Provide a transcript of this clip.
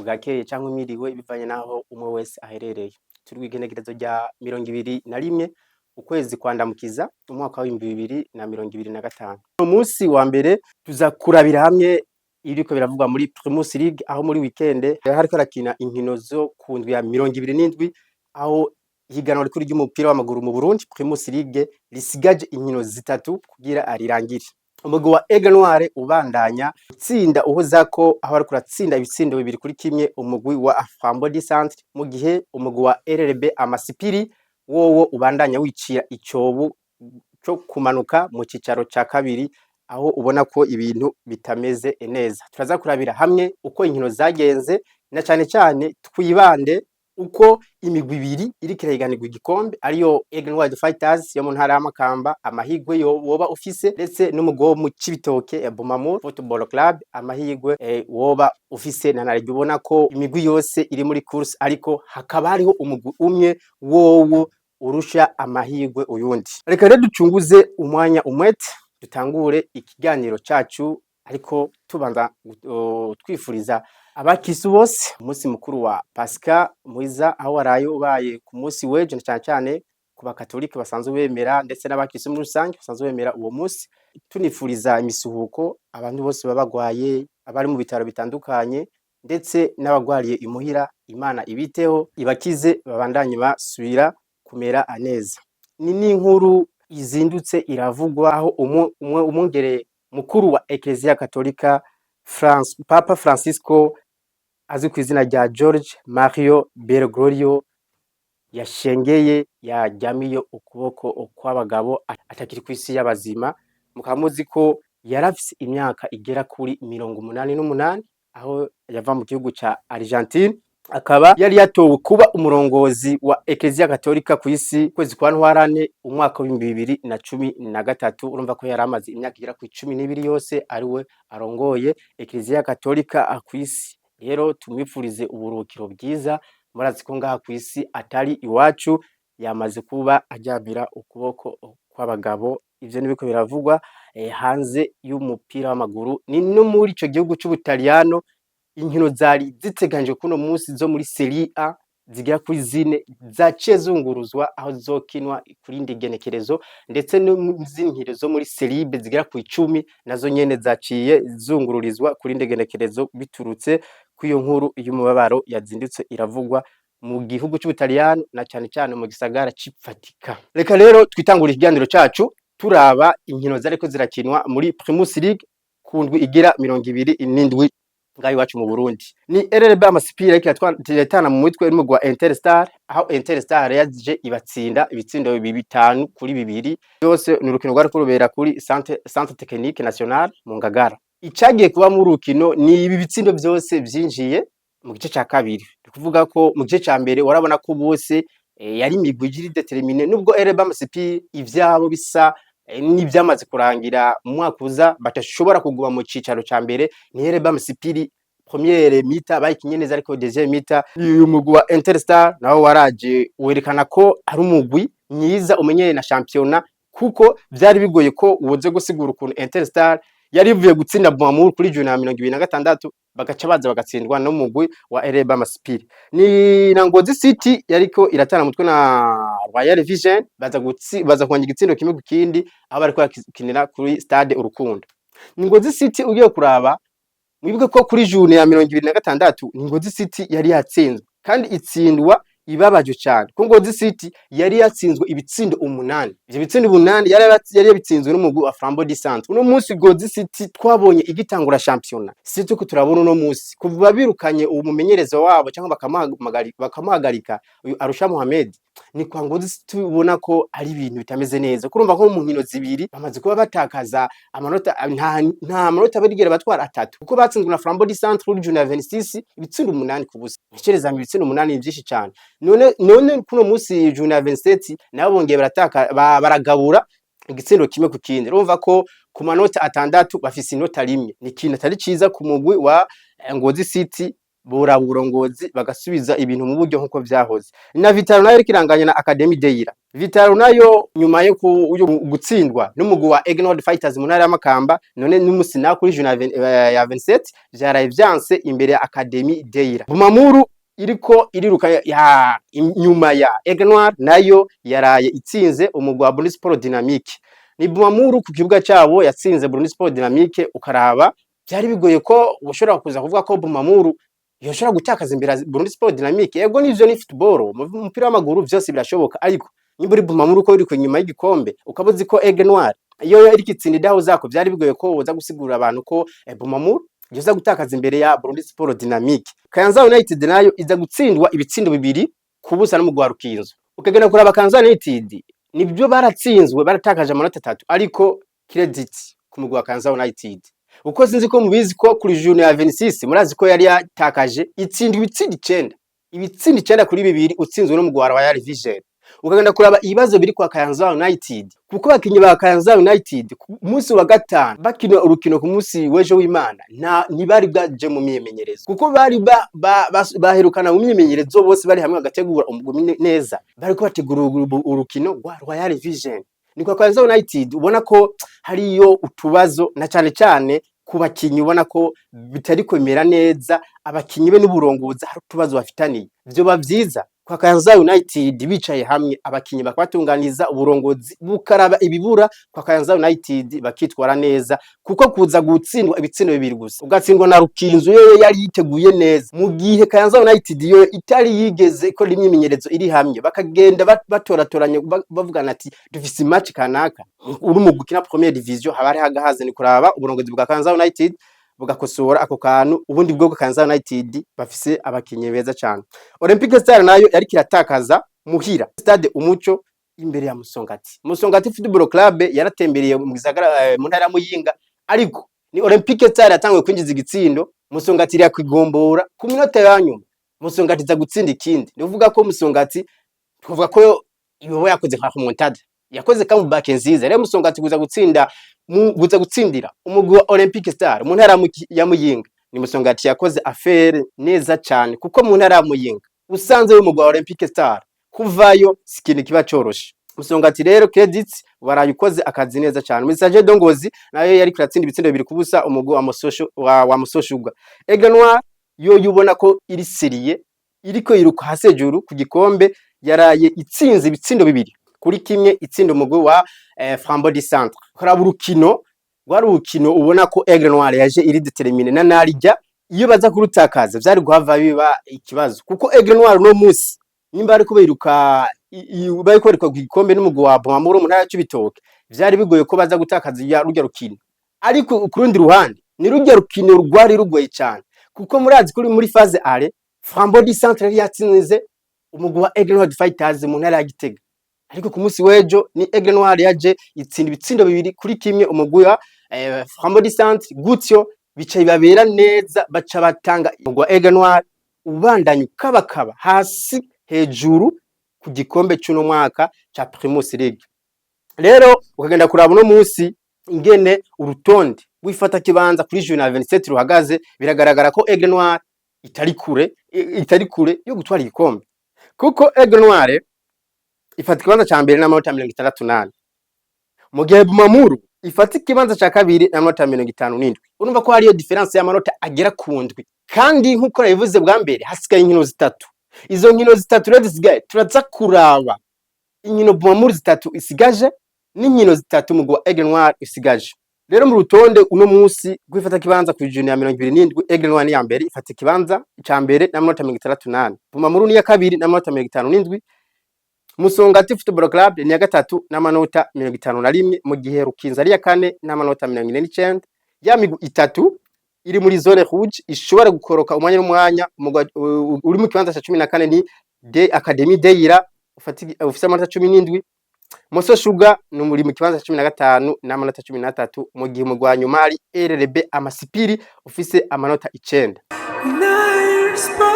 Bwakeye cyangwa mwiriwe, bivanye n'aho umwe wese aherereye. Turi kw'igenekerezo rya 21 ukwezi kwa Ndamukiza, umwaka wa 2025. Umunsi wa mbere tuza kurabira hamwe ibiriko biravugwa muri Primus League, aho muri weekend hariko harakina inkino zo ku ndwi ya 27, aho ihiganwa rikuru ry'umupira w'amaguru mu Burundi, Primus League, risigaje inkino zitatu kugira rirangire. Umugwi wa Aigle Noir ubandanya utsinda uhozako, aho ariko uratsinda ibitsindo 2-1 umugwi wa Flambeau du Centre, mu gihe umugwi wa RRB Amasipiri wowo ubandanya wicira icobo co kumanuka mu cicaro ca kabiri, aho ubona ko ibintu bitameze neza. Turaza kurabira hamwe uko inkino zagenze, na cane cane twibande uko imigwi ibiri iriko irahiganirwa igikombe, ariyo Aigle Noir Fighters yo mu ntara ya Makamba, amahigwe yo woba ufise, ndetse n'umugwi wo mu Cibitoke, Bumamur Football Club, amahigwe woba ufise. Na naryo ubona ko imigwi yose iri muri course, ariko hakaba hariho umugwi umwe wowo urusha amahigwe uyundi. Reka rero ducunguze umwanya umwete, dutangure ikiganiro cacu, ariko tubanza twifuriza abakristu bose umunsi mukuru wa Pasika mwiza, aho waraye ubaye ku munsi w'ejo, na cyane cyane ku bakatolike basanzwe bemera, ndetse n'abakristu muri rusange basanzwe bemera uwo munsi. Tunifuriza imisuhuko abantu bose baba bagwaye, abari mu bitaro bitandukanye, ndetse n'abagwariye imuhira. Imana ibiteho, ibakize, babandanye basubira kumera neza. Ni n'inkuru izindutse iravugwa, aho umwungere mukuru wa Eklezia Katolika France, Papa Francisco, azwi ku izina rya George Mario Bergoglio, yashengeye, yaryamiye ukuboko kw'abagabo, atakiri kw'isi y'abazima. Mukaba muzi ko yarafise imyaka igera kuri 88, aho yava mu gihugu ca Argentine, akaba yari yatowe kuba umurongozi wa Eklezia Katolika kw'isi kwezi kwa Ntwarante umwaka wa 2013. Urumva ko yari amaze imyaka igera ku 12 yose ariwe arongoye Eklezia Katolika kw'isi. Rero tumwifurize uburuhukiro bwiza. Murazi ko ngaha kw'isi atari iwacu, yamaze kuba aryamira ukuboko kw'abagabo. Ivyo nibiko biravugwa hanze y'umupira w'amaguru. Ni no muri ico gihugu c'Ubutaliyano, inkino zari ziteganijwe kuno munsi zo muri Serie A zigera kuri zine zaciye zunguruzwa, aho zizokinwa kurindi genekerezo, ndetse n'izindi nkino zo muri Serie B zigera ku 10 nazo nyene zaciye zungururizwa kurindi genekerezo, biturutse kw'iyo nkuru y'umubabaro yazindutse iravugwa mu gihugu c'Ubutaliyano, na cane cane mu gisagara c'i Vatican. Reka rero twitangure ikiganiro cacu turaba inkino zariko zirakinwa muri Primus League ku ndwi igira 27 ngaho iwacu mu Burundi. Ni RRB Amasipiri ariko iratana mu mitwe n'umugwi wa Interstar, aho Interstar yaje ibatsinda ibitsindo 5-2. Byose ni urukino rwariko rubera kuri Centre Technique National mu Ngagara. Icagiye kuba mu rukino ni ibi bitsindo vyose vyinjiye mu gice ca kabiri. Ni kuvuga ko mu gice ca mbere warabona ko bose yari imigwi iri déterminée, nubwo RRB Amasipiri ivyabo bisa n'ivyamaze kurangira mu mwaka uza badashobora kuguma mu cicaro ca mbere. Ni RRB Amasipiri première mi-temps bayikinye neza, ariko deuxième mi-temps uyu mugwi wa Interstar nawo waraje werekana ko ari umugwi mwiza umenyereye na championnat, kuko vyari bigoye ko woze gusigura ukuntu Interstar yari ivuye gutsinda Bumamur kuri journée ya 26, bagaca baza bagatsindwa n'umugwi wa RB Amasipiri. Ni na Ngozi City yariko iratana mutwe na Royal Vision, baza kongera igitsindo 1-1, aho bariko barakinira kuri Stade Urukundo. Ni Ngozi City ugiye kuraba, mwibuke ko kuri journée ya 26 ni Ngozi City yari yatsinzwe, kandi itsindwa ibabaje cyane, ko Ngozi City yari yatsinzwe ibitsindo 8. Ivyo bitsindo 8 yari yabitsinzwe n'umugwi wa Flambeau du Centre. Uno munsi Ngozi City twabonye igitangura championnat, si tuko turabona uno munsi kuva birukanye uwo mumenyereza wabo cyangwa bakamuhagarika, uyu Arusha Mohamed, ni kwa Ngozi City ubona ko ari ibintu bitameze neza. Kurumva ko mu nkino zibiri bamaze kuba batakaza amanota, nta manota barigera batwara atatu, kuko batsinzwe na Flambeau du Centre kuri journée ya 26 ibitsindo 8-0. Ntekereza ngo ibitsindo 8 ni byinshi cyane. None kuno munsi journée ya 27 nabo bongeye barataka, baragabura igitsindo 1-1. Urumva ko ku manota 6 bafise inota rimwe, ni ikintu atari ciza ku mugwi wa Ngozi City. Boraba uburongozi bagasubiza ibintu mu buryo nkuko vyahoze. Na Vital'O nayo iriko iranganya na Academy Deira. Vital'O nayo nyuma yo gutsindwa n'umugwi wa Egnod Fighters mu ntara ya Makamba, none n'umusi nawo kuri journée ya 27 vyaraye vyanse imbere ya Academy Deira. Bumamuru iriko iriruka ya nyuma ya Aigle Noir nayo yaraye itsinze umugwi wa Burundi Sport Dynamique. Ni Bumamuru ku kibuga cabo yatsinze Burundi Sport Dynamique. Ukaraba byari bigoye ko ushobora kuza kuvuga ko Bumamuru yoshobora gutakaza imbere ya Burundi Sport Dynamique. Ego nivyo, ni football, mu mupira w'amaguru vyose birashoboka, ariko nimba uri Bumamuru ko uri inyuma y'igikombe, ukaba uzi ko Aigle Noir iyo iriko itsinda idaho zako, vyari bigoye ko woza gusigurira abantu ko Bumamuru yoza gutakaza imbere ya Burundi Sport Dynamique. Kayanza United nayo iza gutsindwa ibitsindo 2-0 n'umugwi wa Rukinzo. Ukagenda kuraba Kayanza United, nibyo baratsinzwe, baratakaje amanota 3, ariko credit ku mugwi wa Kayanza United, uko sinzi ko mubizi ko kuri journée ya 26 murazi ko yari yatakaje itsindwa ibitsindo 9, ibitsindo 9-2, utsinzwe n'umugwi wa Royal Vision. Ukagenda kuraba ibibazo biri kwa Kayanza United, kuko abakinyi ba Kayanza United ku munsi wa gatanu bakina urukino ku munsi w'ejo w'Imana nta ntibari bwaje mu myimenyerezo, kuko bari baherukana mu myimenyerezo bose bari hamwe bagategura umugwi neza, bariko bategura urukino rwa Royal Vision. Ni kwa Kayanza United ubona ko hariyo utubazo, na cane cane ku bakinyi, ubona ko bitari kwemera neza abakinyi be n'uburongozi, hari utubazo bafitaniye. Vyoba vyiza kwa Kayanza United bicaye hamwe, abakinyi bakabatunganiza, uburongozi bukaraba ibibura kwa Kayanza United, bakitwara neza, kuko kuza gutsindwa ibitsindo 2 gusa, ugatsindwa na Rukinzo yo yari yiteguye neza, mu gihe Kayanza United yo itari yigeze ikora imyimenyerezo iri hamwe, bakagenda batoratoranye, bavugana ati dufise match kanaka, uri mu gukina première division, haba hari hagahaze. Ni kuraba uburongozi bwa Kayanza United bugakosora ako kantu. Ubundi bwo Kayanza United bafise abakinyi beza cyane. Olympique Star nayo yariko iratakaza muhira Stade Umuco imbere ya Musongati. Musongati Football Club yaratembereye mu gisagara mu ntara ya Muyinga, ariko ni Olympique Star yatanguye kwinjiza igitsindo, Musongati irakwigombora ku minota ya nyuma, Musongati iza gutsinda ikindi. Ni uvuga ko Musongati, twavuga ko yoba yakoze nka remontada, yakoze comeback nziza. Rero Musongati kuza gutsinda kuza gutsindira umugwi wa Olympique Star mu ntara ya Muyinga, ni Musongati yakoze affaire neza cyane, kuko mu ntara ya Muyinga usanze umugwi wa Olympique Star kuvayo si ikintu kiba coroshe. Musongati rero credits, barayikoze akazi neza cyane. Messager de Ngozi nayo yari kuratsinda ibitsindo 2-0 umugwi wa Musosho wa Musoshuga. Aigle Noir yo yubona ko iri sérieux, iriko yiruka hasi hejuru ku gikombe, yaraye itsinze ibitsindo 2-1, itsinda umugwi wa Flambeau du Centre. Karaba urukino, rwari urukino ubona ko Aigle Noir yaje iri déterminée na narijya iyo baza kurutakaza vyari guhava biba ikibazo, kuko Aigle Noir no musi nimba ariko biruka bariko biruka ku gikombe n'umugwi wa Bumamuru mu ntara ya Cibitoke, vyari bigoye ko baza gutakaza rurya rukino. Ariko ku rundi ruhande ni rurya rukino rwari rugoye cyane, kuko murazi kuri muri phase aller Flambeau du Centre yari yatsinze umugwi wa Aigle Noir Fighters mu ntara ya Gitega, ariko ku munsi w'ejo ni Aigle Noir yaje itsinda ibitsindo 2-1 umugwi wa Flambeau du Centre. Gutyo bica bibabera neza, baca batanga umugwi wa Aigle Noir ubandanya ukabakaba hasi hejuru ku gikombe c'uno mwaka ca Primus League. Rero ukagenda kuraba uno munsi ingene urutonde wifata kibanza kuri journée ya 27 ruhagaze, biragaragara ko Aigle Noir itari kure yo gutwara igikombe, kuko Aigle Noir ifata ikibanza ca mbere n'amanota 68, mu gihe Bumamuru ifata ikibanza ca kabiri n'amanota 57. Urumva ko hariyo différence y'amanota agera ku 7, kandi nk'uko nabivuze bwa mbere hasigaye inkino zitatu. Izo nkino zitatu rero zisigaye, turaza kuraba inkino Bumamuru zitatu isigaje n'inkino zitatu mugwi wa Aigle Noir isigaje. Rero mu rutonde uno munsi gwifata kibanza ku journée ya 27, Aigle Noir ni ya mbere, ifata ikibanza ca mbere n'amanota 68, Bumamuru ni ya kabiri n'amanota 57, Musongati Football Club ni ya gatatu n'amanota 51, mu gihe Rukinzo ari ya kane n'amanota 49. Ya migwi itatu iri muri zone rouge ishobora gukoroka umwanya n'umwanya, umugwi uri mu kibanza ca 14 ni de Academy Deira ufise amanota 17, Moso Sugar ni muri mu kibanza ca 15 n'amanota 13, mu gihe umugwi wa nyuma ari RRB Amasipiri ufise amanota 9. Nice.